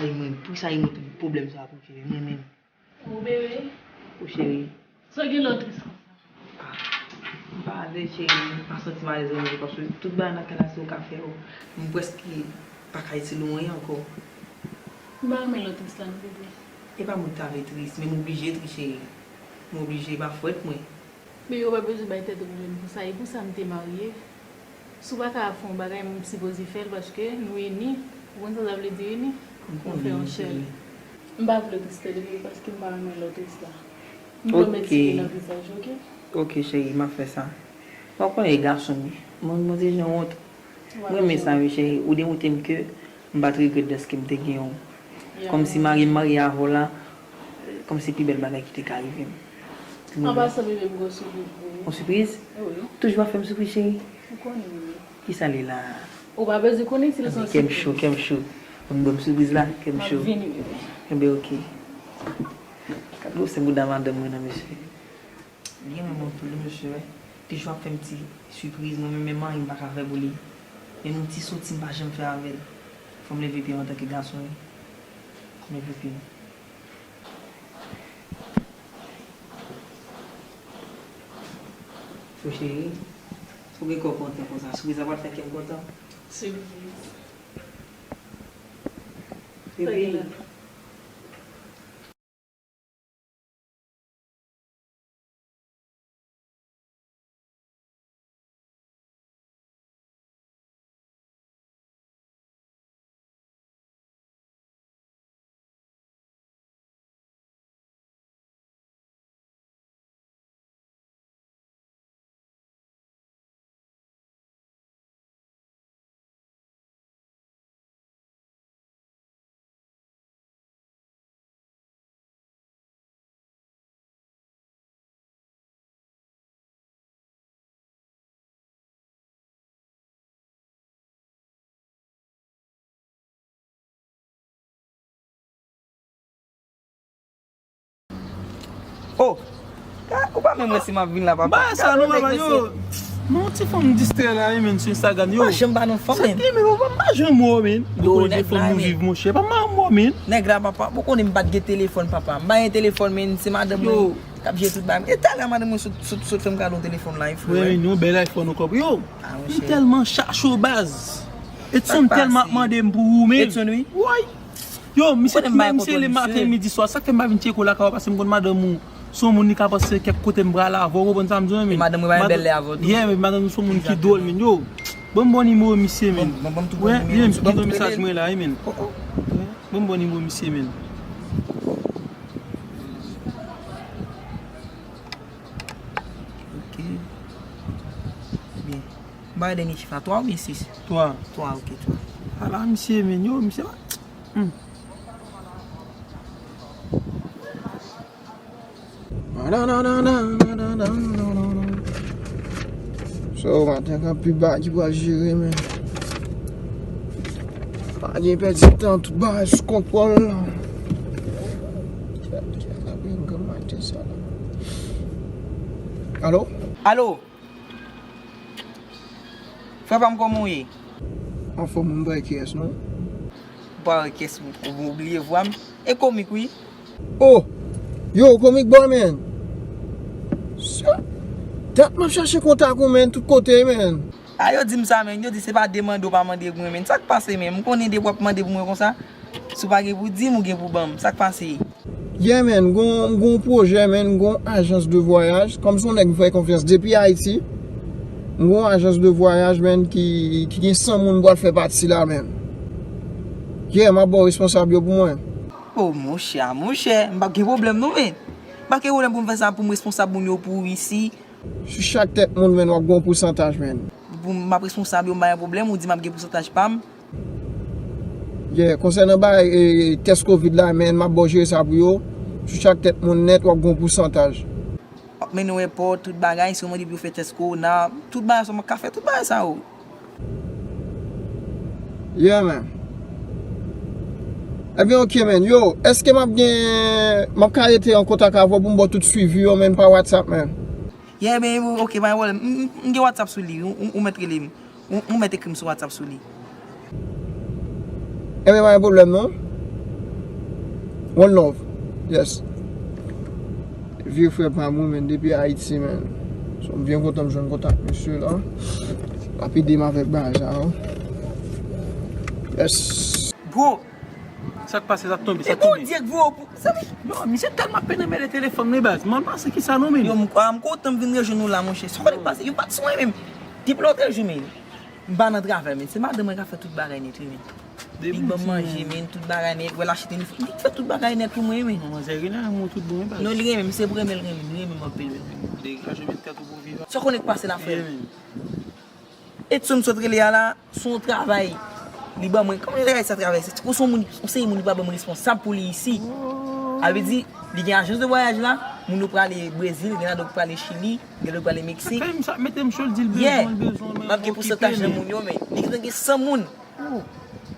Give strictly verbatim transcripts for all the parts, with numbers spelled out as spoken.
Ay, mwen, pou sa, e mwen tout pwoblèm sa pou cheri, mwen menm. Ou bebe? Ou cheri. Sa gen lòt tris konsa? Ah, m pa vle cheri, m pa santi m alèz anyen paske tout bagay nan kay la se ou k ap fè yo. M prèske pa ka itil ou anyen ankò. M pa renmen lòt tris la non bebe. E pa mwen ki ta vle tris, men m oblije tris cheri. M oblije, e pa fòt mwen. Bebe, ou pa bezwen bay tèt ou pwoblèm pou sa, e pou sa m te marye. Si w pa ka fè yon bagay, m sipoze fè l paske nou ini. Ou konn sa sa vle di ini? M konnen, cheri. M pa vle w tris tande bebe paske m pa renmen lè w tris la. M pwomèt se nan vizaj, oke? Ok, cheri, m ap fè sa. Bon, w konnen e gason m ye. Mwen, mwen te janwont. M renmen sa, wi, cheri. Ou demoute m ke m pa t regrèt dèske m te gen w. Kòmsi marye m marye avè w la, kòmsi pi bèl bagay ki te ka rive m. An pasan, bebe, m gen yon sipriz pou ou. Yon sipriz? Wi. Ou toujou ap fè m sipriz, cheri? Ou konnen, bebe. Kisa l ye la? Ou pa bezwen konnen si l se yon sipriz. Kè m cho, kè m cho. Ou ban m sipriz la, kè m cho. M ap vini, bebe. Enben, ok. Gad gwosè bouda madanm mwen nan, mesye. Li renmen mwen anpil wi, mesye, wi. Toujou ap fè m ti sipriz, mwen menm, menm anyen m pa ka fè pou li. Menm yon ti soti m pa janm fè avè l. Fò m leve pye m antanke gason, wi. Fò m leve pye m. Cho cheri, ou gen kè w kontan konsa. Sipriz la pral fè kè m kontan. Sipriz. Bebe. Oh! Ou pa menm wè si m ap vin la, papa. Bagay sa non, papa, yo. Non, ti fanm distrè la, wi, men, sou Instagram, yo. Pa janm pa nan fanm, men. Sa ki, men, papa, m pa janm wè w, men. Yo, nèg la, men. Fò nou viv, monchè. Pa m pa wè w, men. Nèg la, papa, ou konnen m pa t gen telefòn, papa. M pa gen telefòn, men, se madanm mwen k ap jere tout bagay. E talè madanm mwen sot, sot, sot fè m kado yon telefòn la, wi, frè. Wi, men, yon bèl iPhone ankò. Yo, m tèlman chache w, baz. Edson tèlman ap mande m pou ou, men. Edson, wi. Woy. Yo, misye, misye le maten, midi, swa. Sa k fè m pa vin tcheke w lakay ou, paske m konn madanm ou se yon moun li ka panse kèk kote m prale avè w, ou konprann sa m di w, men. E madanm ou pa gen bèl lè avè w tou. Yeah, men madanm ou se yon moun ki dwòl, men. Yo, ban m bon nimewo misye, men. Ban m tout bon nimewo. Wi, li menm ki kite mesaj mwen la, wi, men. Ban m bon nimewo misye, men. Ok. Byen. M pa wè dènye chif la, twa oubyen sis? Twa. Twa, ok, twa. Ala misye, men, yo, misye pa. Hmm. So, maten gen anpil bagay ki pral jere, men. Pa gen pèdi tan, tout bagay sou kontwòl. Alo? Alo? Frè pa m, kòman w ye? Anfòm, m pa wè kiyès non. Ou pa wè kiyès, ou, ou bliye vwa m? E Komik, wi. Oh! Yo, Komik Boy, man! Sa, dat m ap chache kontak ou, man, tout kote, man. A, yo di m sa, man. Yo di se pa de mande w pa mande pou mwen, man. Sa k pase, man? M konnen depi w ap mande pou mwen konsa. Si w pa gen pou di m, ou gen pou ban m. Sa k pase? Yeah, man, m gon, m gon pwojè, man, m gon ajans de vwayaj. Kòm se yon nèg m fè konfyans depi Ayiti, m gon ajans de vwayaj, man, ki, ki gen san moun m pral fè pati la, man. Yeah, m ap ba w responsab yo pou mwen. Oh, monchè, monchè, m p ap gen pwoblèm non, man. M p ap gen pwoblèm pou m fè sa, pou m responsab moun yo pou ou isi. Sou chak tèt moun, man, w ap gen yon pousantaj, man. Pou m ap responsab yo, m pa gen pwoblèm, ou di m ap gen pousantaj pa m. Yeah, konsènan bagay, e, tès kovid la, man, m ap ba w jere sa pou yo. Sou chak tèt moun nèt, w ap gen yon pousantaj. W ap mennen w èpò, tout bagay, si w mande pou yo fè tès kowona, tout bagay sa w ka fè, tout bagay sa yo. Yeah, man. Ebyen, ok, man. Yo, èske m ap gen, m ap ka rete an kontak avè w pou m ba w tout swivi yo, man, pa WhatsApp, man? Yeah, man, ok, pa gen pwoblèm. M, m, m gen WhatsApp sou li, ou, ou, ou mèt rele m. Ou, ou mèt ekri m sou WhatsApp sou li. Ebyen, pa gen pwoblèm, non. One love. Yes. Vye frè pa m wi, men, depi Ayiti, men. So, m byen kontan m jwenn kontak misye la. L ap ede m avèk bagay sa yo. Yes. Bro, sa k pase, sa k tonbe, sa k tonbe. E Bondye k voye w pou, zanmi. Non, misye tèlman ap pete mele telefòn li, baz. Mwen panse ki sa non, men. Yo, m, a, m kontan m vin rejwenn ou la, monchè. Sa k pase? Yo pa t sou mwen menm. Depi lòt jou, men. M pa nan travay, men. Se madanm mwen k ap fè tout bagay nèt, wi, men. Li ban m manje, men, tout bagay nèt. Wè, l achte ni, li fè tout bagay nèt pou mwen, men. Manzè gen nan moun tout bon, men, baz. Non, li renmen m, se pou renmen l renmen m, li renmen m anpil, men. Degaje, met tèt ou pou viv. Sa w konnen k pase la, frè m? Edson m sot rele a la, se yon travay li ban mwen. Kòman li travay sa travay? Se, ou se yon moun, ou se yon moun li pa ban mwen responsab pou li isi. A vle di, li gen ajans de vwayaj la, moun yo prale Brezil, gen ladan ki prale Chili, gen lòt ki prale Meksik. Sa k fè m sa, mete m cho l di l bezwen, l bezwen, men m okipe, men. M ap gen pousantaj nan moun yo, men li gentan gen san moun. Oh.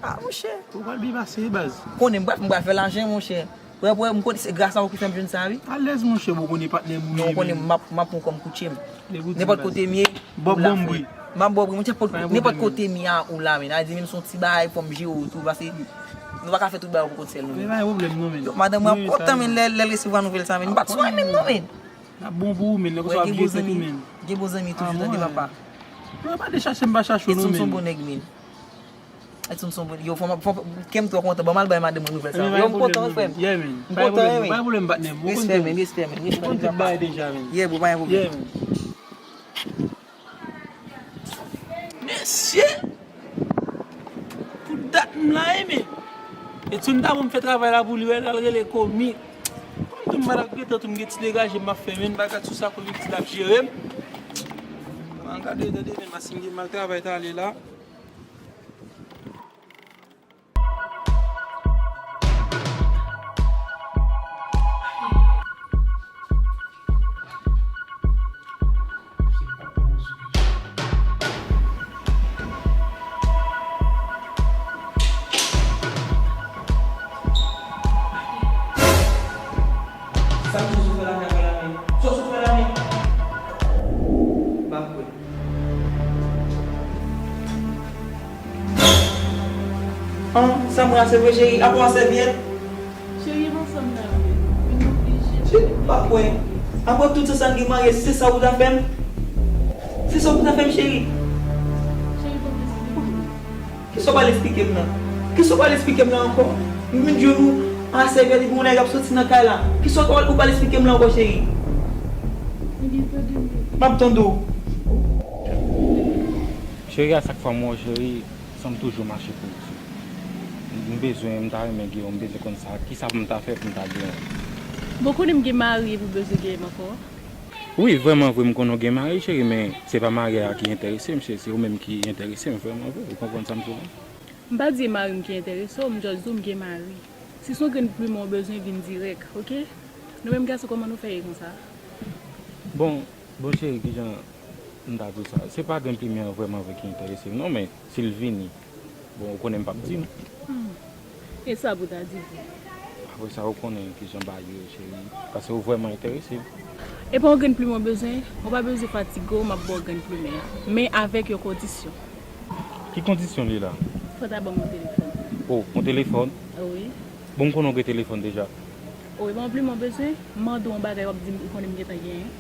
Ah, monchè. Ou pral byen pase, baz. Konnen m pral, m pral fè lajan, monchè. Prè, prè, m konnen se gras a ou ki fè m jwenn sa, wi. Alèz, monchè, bon, konnen patnè m ou ye, men. Non, ou konnen m ap, m ap pran w kòm koutye m. Nenpòt kote m ye, ou la, frè. M ap ba w bri, monchè, nenpòt kote m ye a, ou la, men. A di, menm si yon ti bagay, fò m jere w tou, paske nou pa ka fè tout bagay pou kont sèl nou, men. Men pa gen pwoblèm, non, men. Yo, madanm mwen ap kontan, men, lè, lè l resevwa nouvèl sa, men. Li pa t sou mwen menm, non, men. N ap bon pou ou, men, lè konsa w ap jere tèt ou, men. Gen bon zanmi toujou, tande, papa. Non, pa de chache m pa chache w, non, men. Edson se yon bon nèg, men. Edson se yon bon, yo, fò m, fò m, kè m twò kontan. Bon, m al bay madanm mwen nouvèl sa. Yo, m kontan, frè m. Yeah, men. M kontan, men. Pa gen pwoblèm, patnè m. Ou konn tout bagay deja, men. Yeah, bro, pa gen pwoblèm. Yeah, men. Mesye! Pou dat m la, wi, men. Edson ta bon m fè travay la pou li, wè, l al rele komi. Kòm tou m pa t ap gentan tou m gen ti degaje m ap fè, men bagay sou sa komi ti l ap jere m. Mwen gade, tande, men, paske m gen m al travay talè la. Sa m di w fè lakay mwen la, men. Sa w fè la, men. M pa kwè. An, Samra, se vre, cheri. Apre w a sèvyèt. Cheri, e pa sa m ta vle. Men m oblije. Cheri, m pa kwè. Apre tout sa, sa n gen marye, se sa ou ta fè m? Se sa ou ta fè m, cheri? Cheri, fò m esplike w. Kisa w pral esplike m nan? Kisa w pral esplike m nan ankò? M vin jwenn ou a sèvyèt epi yon nèg ap soti nan kay la. Kisa w pral, ou pral esplike m la ankò, cheri? Ebyen, tande m. M ap tande w. Cheri, a chak fwa m wè w, cheri, san m toujou mache pou ou, cheri. M bezwen, m ta renmen gen w, m bezwen konn sa, kisa pou m ta fè pou m ta gen w. Bon, konnen m gen mari epi w bezwen gen m ankò? Wi, vrèman vre, m konnen w gen mari, cheri, men se pa mari a ki enterese m, cheri, se ou menm ki enterese m, vrèman vre. Ou konprann sa m di w la? M pa di e mari m ki enterese w, m just di w m gen mari. Si se yon grenn plimen w bezwen, vin dirèk, oke? Nou menm gason, kòman nou fè ye konsa? Bon, bon, cheri, kijan m ta di w sa? Se pa grenn plimen an vrèman vre ki enterese m, non, men si l vini, bon, ou konnen m p ap di non. Hmm. E sa pou w ta di vre? Apre sa, ou konnen kijan bagay yo ye, cheri, paske ou vrèman enterese m. E pa yon grenn plimen w bezwen, ou pa bezwen fatige w, m ap ba w grenn plimen an. Men avèk yon kondisyon. Ki kondisyon li la? Fò w ta ban m yon telefòn. Oh, yon telefòn? Wi. Bon, m konnen w gen telefòn deja. Wi, bon, plimen w bezwen, m mande w yon bagay, w ap di m, ou konnen m gentan genyen.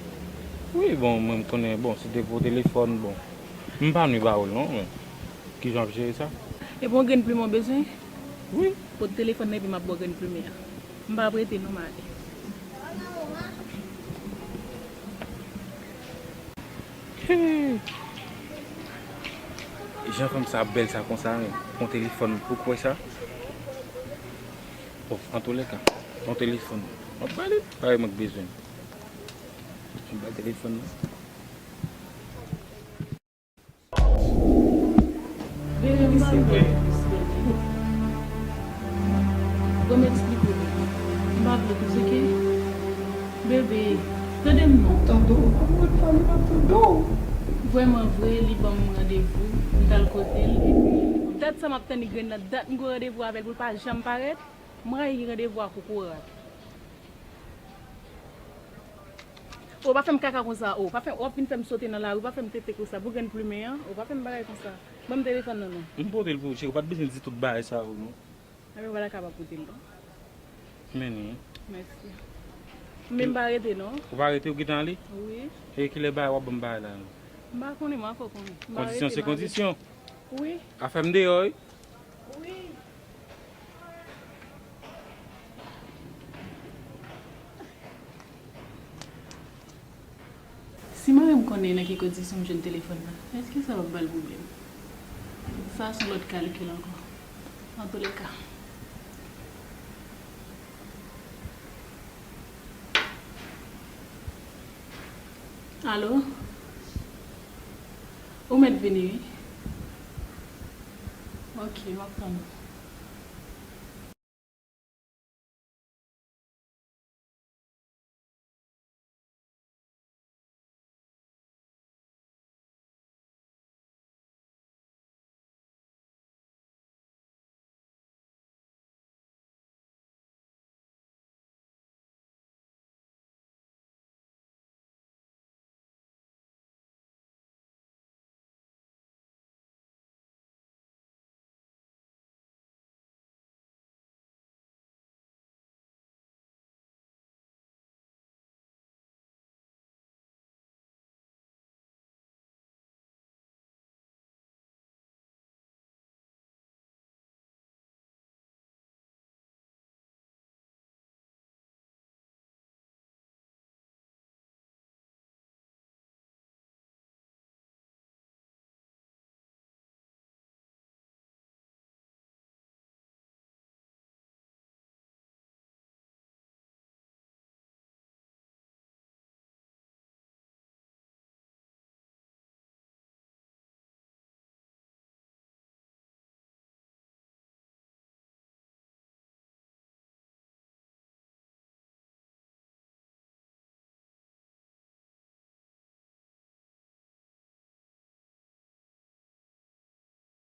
Wi, bon, mwen m konnen, bon, si te pou telefòn, bon. M pa nwi ba ou l non, men. Kijan w ap jere sa? E bon, grenn plimen w bezwen? Wi. Pot telefòn nan epi m ap ba w grenn plimen an. M pa ap rete non, m ale. Hey! Jan fanm sa ap bèl sa konsa, men. Yon telefòn, ou kwè sa? Bon, antoulèka, yon telefòn. M ap ba li, parèy mwen k bezwen. M ba l telefòn nan. Bebe, m pa vle. Bon, m eksplike w, bebe. M pa vle plis, oke? Bebe, tande m non. M ap tande w. Anmwey, pale, m ap tande w. Vrèman vre, li ban m randevou. M t al kote l, epi dat sa m ap tann li, grenn nan, dat m gen randevou avè l pou l pa janm parèt. M rayi randevou a kokorat. O, pa fè m kaka konsa, o. Pa fè, w ap vin fè m sote nan lari, pa fè m tete konsa. Pou grenn plimen an, o, pa fè m bagay konsa. Ban m telefòn nan, non. M pote l pou ou, cheri, ou pa t bezwen di tout bagay sa yo, non. Ebyen, w pa ta kapab pote l, non. Men ni. Mèsi. Men m pa rete non. Ou pa rete, ou gentan ale? Wi. E kilè bagay w ap ban m bagay la? M pa konnen, m pa konnen. Kondisyon se kondisyon. Wi. Afè m deyò wi. Wi. Si mari m konnen nan ki kondisyon m jwenn telefòn nan, èske sa p ap ba l pwoblèm? Sa se yon lòt kalkil ankò. Antoulèka. Alo? Ou mèt vini wi. Ok, m ap tann ou.